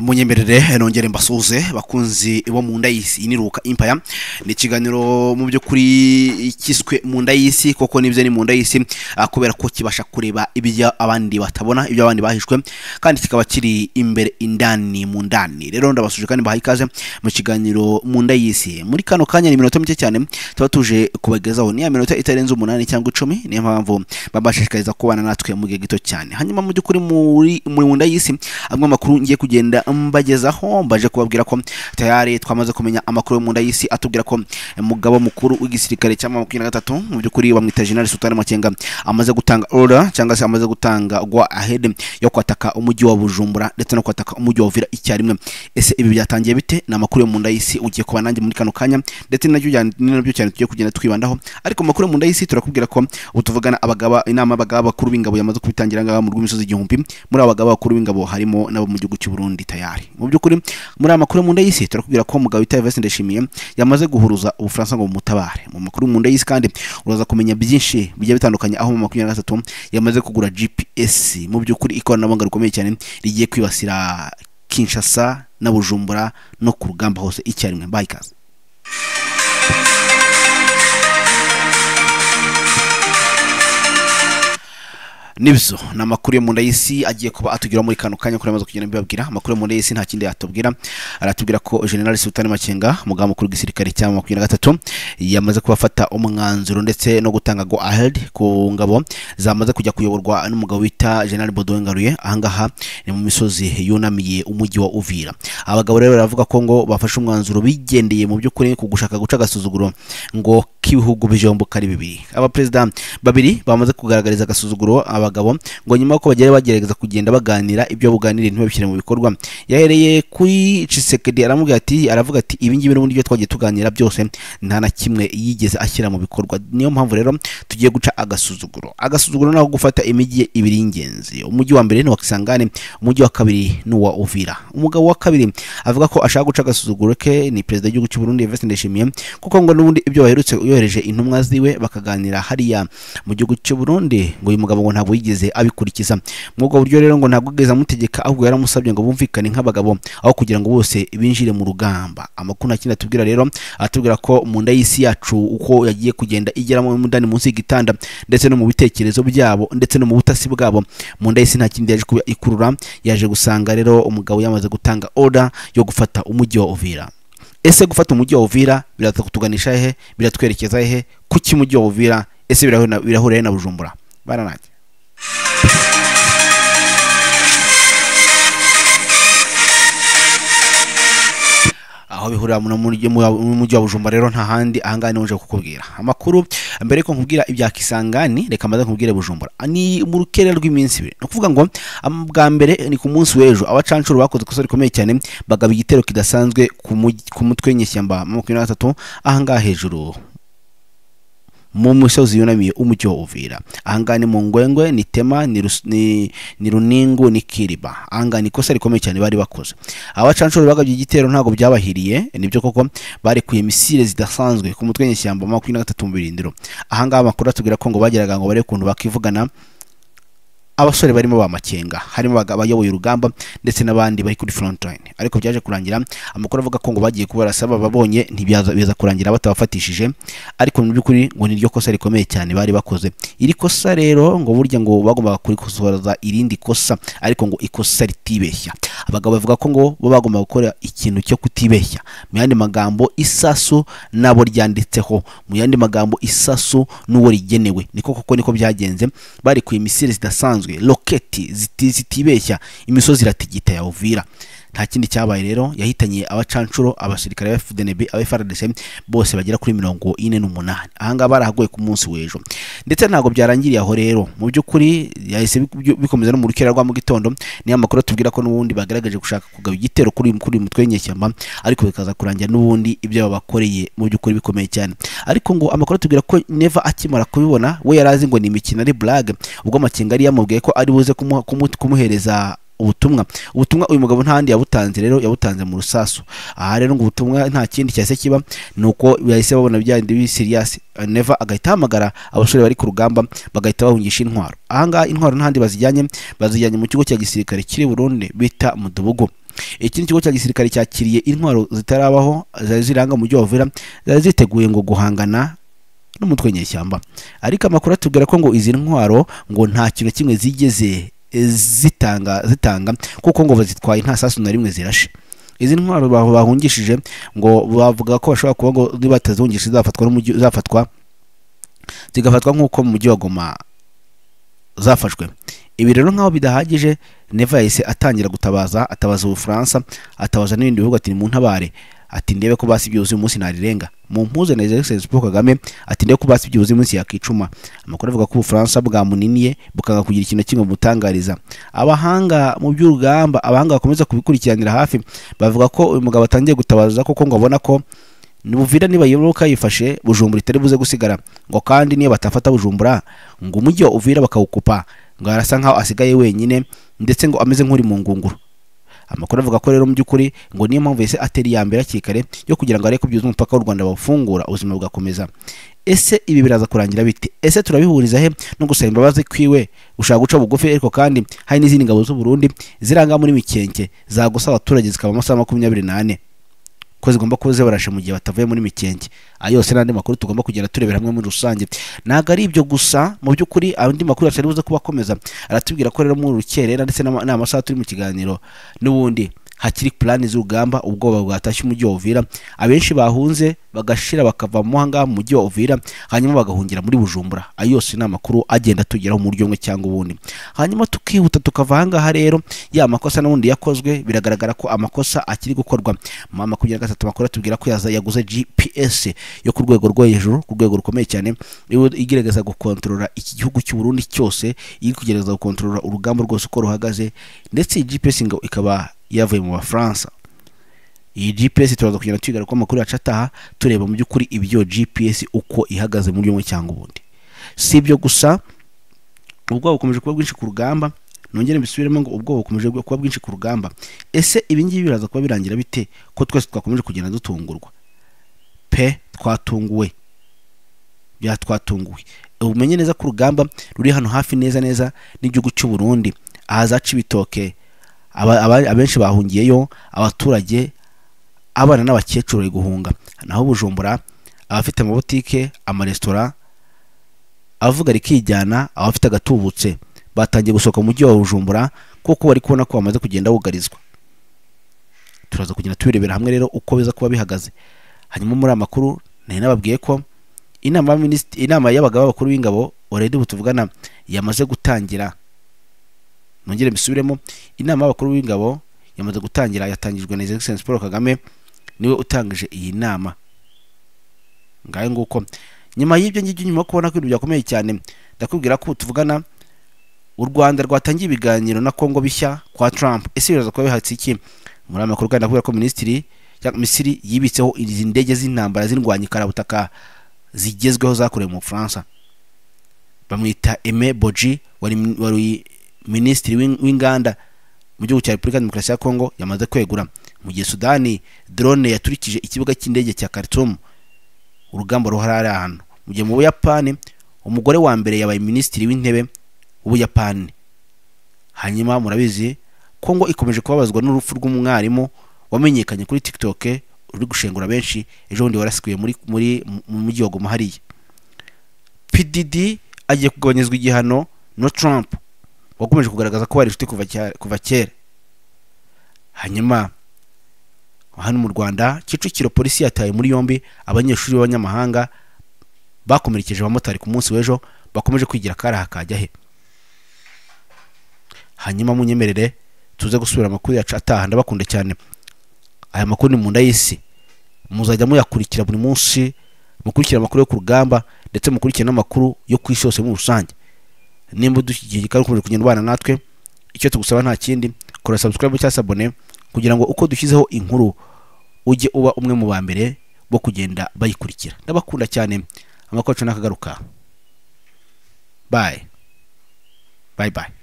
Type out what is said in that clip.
Munyemerere nongere mbasuhuze bakunzi bo mu nda y'isi. Ni Ruhuka Empire, ni ikiganiro mu by'ukuri kiswe mu nda y'isi, koko nibyo ni mu nda y'isi kubera ko kibasha kureba ibyo abandi batabona, ibyo abandi bahishwe, kandi kikaba kiri imbere indani mu ndani. Rero ndabasuje kandi mbahaye ikaze mu kiganiro mu nda y'isi. Muri kano kanya ni iminota mike cyane tuba tuje kubagezaho, ni ya minota itarenze 8 cyangwa 10, niyo mpamvu babashishikariza kubana natwe mu gihe gito cyane. Hanyuma mu by'ukuri muri mu nda y'isi amwe amakuru ngiye kugenda mbagezaho, mbaje kubabwira ko tayari twamaze kumenya amakuru yo mu nda y'isi atubwira ko mugabo mukuru w'igisirikare cya 23 mu by'ukuri bamwita General Sultan Makenga amaze gutanga order cyangwa se amaze gutanga go ahead yo kwataka umujyi wa Bujumbura ndetse no kwataka umujyi wa Uvira icyarimwe. Ese ibi byatangiye bite? Ni amakuru yo mu nda y'isi ugiye kuba nanjye muri kano kanya, ndetse nabyo cyane tugiye kugenda twibandaho. Ariko amakuru yo mu nda y'isi turakubwira ko utuvugana abagaba inama abagaba bakuru b'ingabo yamaze kubitangira ngaha mu rw'imisozi 1000. Muri abagaba bakuru b'ingabo harimo nabo mu gihugu cy'u Burundi tayari. Mu by'ukuri muri amakuru mu nda y'isi turakubwira ko mugabo Itaye Vest Ndayishimiye yamaze guhuruza Ubufaransa ngo mutabare. Mu makuru mu nda y'isi kandi uraza kumenya byinshi bigiye bitandukanye, aho mu 23 yamaze kugura GPS, mu by'ukuri ikoranabuhanga rikomeye cyane rigiye kwibasira Kinshasa na Bujumbura no ku rugamba hose icyarimwe. Bye ikaze. Nibyo ni amakuru yo mu nda y'isi agiye kuba atugira muri kano kanya kuri amaze kugenda mbibabwira. Amakuru yo mu nda y'isi nta kindi yatubwira, aratubwira ko General Sultan Makenga mugaba mukuru w'igisirikare cya 23 yamaze kubafata umwanzuro ndetse no gutanga go ahead ku ngabo zamaze kujya kuyoborwa n'umugabo wita General Baudouin Ngaruye. Ahangaha ni mu misozi yunamiye umujyi wa Uvira. Abagabo rero baravuga ko ngo bafashe umwanzuro bigendeye mu by'ukuri ku gushaka guca agasuzuguro ngo k'ibihugu bijombo kari bibiri. Abapresident babiri bamaze kugaragariza agasuzuguro abagabo ngo nyuma ko bagere bagerageza kugenda baganira ibyo buganire ntibabishyire mu bikorwa. Yahereye kuri Tshisekedi aramubwira ati, aravuga ati ibi ngibi n'ubundi byo twagiye tuganira byose nta na kimwe yigeze ashyira mu bikorwa, niyo mpamvu rero tugiye guca agasuzuguro. Agasuzuguro naho gufata imijyi ibiri y'ingenzi, umujyi wa mbere ni wa Kisangani, umujyi wa kabiri ni wa Uvira. Umugabo wa kabiri avuga ko ashaka guca agasuzuguro ke ni president w'igihugu cy'u Burundi Evariste Ndayishimiye, kuko ngo n'ubundi ibyo baherutse yohereje intumwa ziwe bakaganira hariya mu gihugu cy'u Burundi, ngo uyu mugabo ngo ntabwo yigeze abikurikiza. Mwubwo buryo rero ngo ntabwo yigeze amutegeka, ahubwo yaramusabye ngo bumvikane nk'abagabo aho kugira ngo bose binjire mu rugamba. Amakuru ntakindi atubwira rero, atubwira ko mu nda y'isi yacu uko yagiye kugenda igera mu ndani munsi y'igitanda ndetse no mu bitekerezo byabo ndetse no mu butasi bwabo, mu nda y'isi nta kindi yaje kuba ikurura. Yaje gusanga rero umugabo yamaze gutanga order yo gufata umujyi wa Uvira. Ese gufata umujyi wa Uvira biratuganisha hehe? Biratwerekeza hehe? Kuki umujyi wa Uvira ese birahura na Bujumbura? Baranange. Aho bihurira mu mujyi wa Bujumbura rero nta handi, ahangaha niho nje kukubwira amakuru. Mbere ko nkubwira ibya Kisangani, reka maze nkubwire Bujumbura. Ni mu rukerera rw'iminsi ibiri, no kuvuga ngo bwa mbere ni ku munsi w'ejo abacancuro bakoze ikosa rikomeye cyane, bagaba igitero kidasanzwe ku mutwe w'inyeshyamba 23 ahangaha hejuru mu musozi yunamiye umujyi wa Uvira. Ahangaha ni mu Ngwengwe, ni Tema, ni Runingu, ni Kiriba. Ahangaha ni ikosa rikomeye cyane bari bakoze. Abacancuro bagabye igitero ntago byabahiriye, nibyo koko barekuye misile zidasanzwe ku mutwe w'inyeshyamba 23 mu birindiro. Ahangaha amakuru atubwira ko ngo bageraga ngo bare kuntu bakivugana abasore barimo ba Makenga, harimo abayoboye urugamba ndetse n'abandi bari kuri front line. Ariko byaje kurangira amakuru avuga ko ngo bagiye kubarasaba babonye ntibyaza biza kurangira batabafatishije. Ariko mu by'ukuri ngo ni ryo kosa rikomeye cyane bari bakoze. Iri kosa rero ngo burya ngo bagombaga kurikosoza irindi kosa, ariko ngo ikosa ritibeshya. Abagabo bavuga ko ngo bo bagomba gukora ikintu cyo kutibeshya. Mu yandi magambo isasu nabo ryanditseho, mu yandi magambo isasu n'uwo rigenewe. Niko koko niko byagenze, bari ku misile zidasanzwe, roketi zitibeshya, imisozi iratigita ya Uvira. Nta kindi cyabaye rero, yahitanye abacancuro, abasirikare ba FDNB, aba FARDC bose bagera kuri 48. Ahangaha barahagoye ku munsi w'ejo. Ndetse ntago byarangiriye aho rero, mu by'ukuri yahise bikomeza no mu rukera rwa mu gitondo. Ni amakuru atubwira ko n'ubundi bagaragaje gushaka kugaba igitero kuri mutwe w'inyeshyamba, ariko bikaza kurangira n'ubundi ibyo babakoreye mu by'ukuri bikomeye cyane. Ariko ngo amakuru atubwira ko Neva akimara kubibona we yarazi ngo ni imikino ari blague, ubwo Makenga yari yamubwiye ko ari buze kumuhereza ubutumwa. Ubutumwa uyu mugabo nta handi yabutanze rero, yabutanze mu rusasu. Aha rero ngo ubutumwa nta kindi cyase kiba nuko yahise babona byandi bi serious. Neva agahita ahamagara abasore bari ku rugamba bagahita bahungisha intwaro. Ahangaha intwaro ntandi bazijyanye mu kigo cya gisirikare kiri Burundi bita Mudubugu. Ikindi kigo cya gisirikare cyakiriye intwaro zitarabaho zari ziranga mu mujyi wa Uvira, zari ziteguye ngo guhangana n'umutwe nyeshyamba. Ariko amakuru atubwira ko ngo izi ntwaro ngo nta kintu kimwe zigeze zitanga kuko ngo bazitwaye nta sasu na rimwe zirashe. Izi ntwaro bahungishije ngo bavuga ko bashobora kuba ngo nibatazungishije zafatwa zigafatwa nk'uko mu mujyi wa Goma zafashwe. Ibi rero nkaho bidahagije, Neva yahise atangira gutabaza, atabaza Ubufaransa, atabaza n'ibindi bihugu, ati mu ntabare, ati ndebe ko basi byuzuye umunsi narirenga mu mpuze na His Paul Kagame, ati ndebe ko basi byuzuye umunsi yakicuma. Amakuru avuga ko Ubufaransa bwamuniniye bukanga kugira ikintu kimwe butangariza. Abahanga mu by'urugamba, abahanga bakomeza kubikurikiranira hafi, bavuga ko uyu mugabo atangiye gutabaza koko ngo abona ko Buvira niba yoboka yifashe Bujumbura itari buze gusigara, ngo kandi niyo batafata Bujumbura ngo umujyi wa Uvira bakawukupa, ngo arasa nkaho asigaye wenyine ndetse ngo ameze nk'uri mu ngunguru. Amakuru avuga ko rero mu by'ukuri ngo niyo mpamvu yese ateri ya mbere hakiri yo kugira ngo areke byuzuye umupaka w'u Rwanda bawufungura, ubuzima bugakomeza. Ese ibi biraza kurangira bite? Ese turabihuriza he no gusaba imbabazi kwiwe ushaka guca bugufi, ariko kandi hari n'izindi ngabo z'u Burundi ziranga muri Mikenke zagusa abaturage zikaba amasaha 24 ko zigomba kuba zibarashe mu gihe batavuye muri Mikenke. Ayo yose n'andi makuru tugomba kugenda turebera hamwe muri rusange. Ntabwo ari ibyo gusa, mu by'ukuri andi makuru yacu ari buze kubakomeza aratubwira ko rero mu rukerera ndetse n'amasaha turi mu kiganiro n'ubundi hakiri plani z'urugamba, ubwoba bwatashye umujyi wa Uvira, abenshi bahunze bagashira bakava mu hanga mu mujyi wa Uvira hanyuma bagahungira muri Bujumbura. Ayo yose ni amakuru agenda tugeraho mu buryo bumwe cyangwa ubundi. Hanyuma tukihuta tukava hanga rero ya makosa n'ubundi yakozwe, biragaragara ko amakosa akiri gukorwa. Mama 23 makuru atubwira ko yaguze GPS yo ku rwego rwo hejuru, ku rwego rukomeye cyane, igerageza gukontorora iki gihugu cy'u Burundi cyose, iri kugerageza gukontorora urugamba rwose uko ruhagaze, ndetse iyi GPS ngo ikaba yavuye mu Bafaransa. Iyi GPS turaza kugenda twigara ko amakuru yacu ataha tureba mu by'ukuri ibyo GPS uko ihagaze mu buryo cyangwa ubundi. Si ibyo gusa, ubwoba bukomeje kuba bwinshi ku rugamba. Nongere mbisubiremo ngo ubwoba bukomeje kuba bwinshi ku rugamba. Ese ibi ngibi biraza kuba birangira bite ko twese twakomeje kugenda dutungurwa? Pe twatunguwe, byatwatunguwe. Umenye neza ko urugamba ruri hano hafi neza neza n'igihugu cy'u Burundi, ahazaca ibitoke abenshi bahungiyeyo, abaturage, abana n'abakecuru bari guhunga. Naho Bujumbura abafite amabotike, amaresitora avuga rikijyana, abafite agatubutse batangiye gusohoka mu mujyi wa Bujumbura kuko bari kubona ko bamaze kugenda bugarizwa. Turaza kugenda tubirebera hamwe rero uko biza kuba bihagaze. Hanyuma muri amakuru nari nababwiye ko inama y'abagaba bakuru b'ingabo already butuvugana yamaze gutangira. Nongere mbisubiremo, inama y'abakuru b'ingabo yamaze gutangira, yatangijwe na His Excellency Paul Kagame, niwe utangije iyi nama. Ngaye nguko nyuma y'ibyo ngibyo, nyuma kubona ko ibintu byakomeye cyane, ndakubwira ko tuvugana u Rwanda rwatangiye ibiganiro na Kongo bishya kwa Trump. Ese biraza kuba bihatse iki? Muri amakuru kandi ndakubwira ko Minisitiri ya Misiri yibitseho izi ndege z'intambara z'indwanyi karabutaka zigezweho zakorewe mu Bufaransa. Bamwita Aimé Boji, wari Minisitiri w'inganda mu gihugu cya Repubulika Demokarasi ya Kongo, yamaze kwegura. Mu gihe Sudani drone yaturikije ikibuga cy'indege cya Khartoum, urugamba ruharara ahantu. Mu gihe mu Buyapani umugore wa mbere yabaye Minisitiri w'intebe w'Ubuyapani. Hanyuma murabizi Kongo ikomeje kubabazwa n'urupfu rw'umwarimu wamenyekanye kuri TikTok uri gushengura benshi, ejo bundi warasikuye muri mu mujyi wa Goma hariya. PDD agiye kugabanyizwa igihano no Trump wakomeje kugaragaza ko bari inshuti kuva kera. Hanyuma hano mu Rwanda Kicukiro polisi yataye muri yombi abanyeshuri b'abanyamahanga bakomerekeje abamotari ku munsi w'ejo, bakomeje kwigira karaha kajya he. Hanyuma munyemerere tuze gusubira amakuru yacu ataha. Ndabakunda cyane. Aya makuru ni mu nda y'isi, muzajya muyakurikira buri munsi, mukurikira amakuru yo ku rugamba ndetse mukurikira n'amakuru yo ku isi yose muri rusange. Nimba udushyigikiye kandi ukomeje kugenda ubana natwe, icyo tugusaba nta kindi, kora subscribe cyangwa s'abonner kugira ngo uko dushyizeho inkuru ujye uba umwe mu ba mbere bo kugenda bayikurikira. Ndabakunda cyane. Amakuru yacu nakagaruka. Bye bye bye.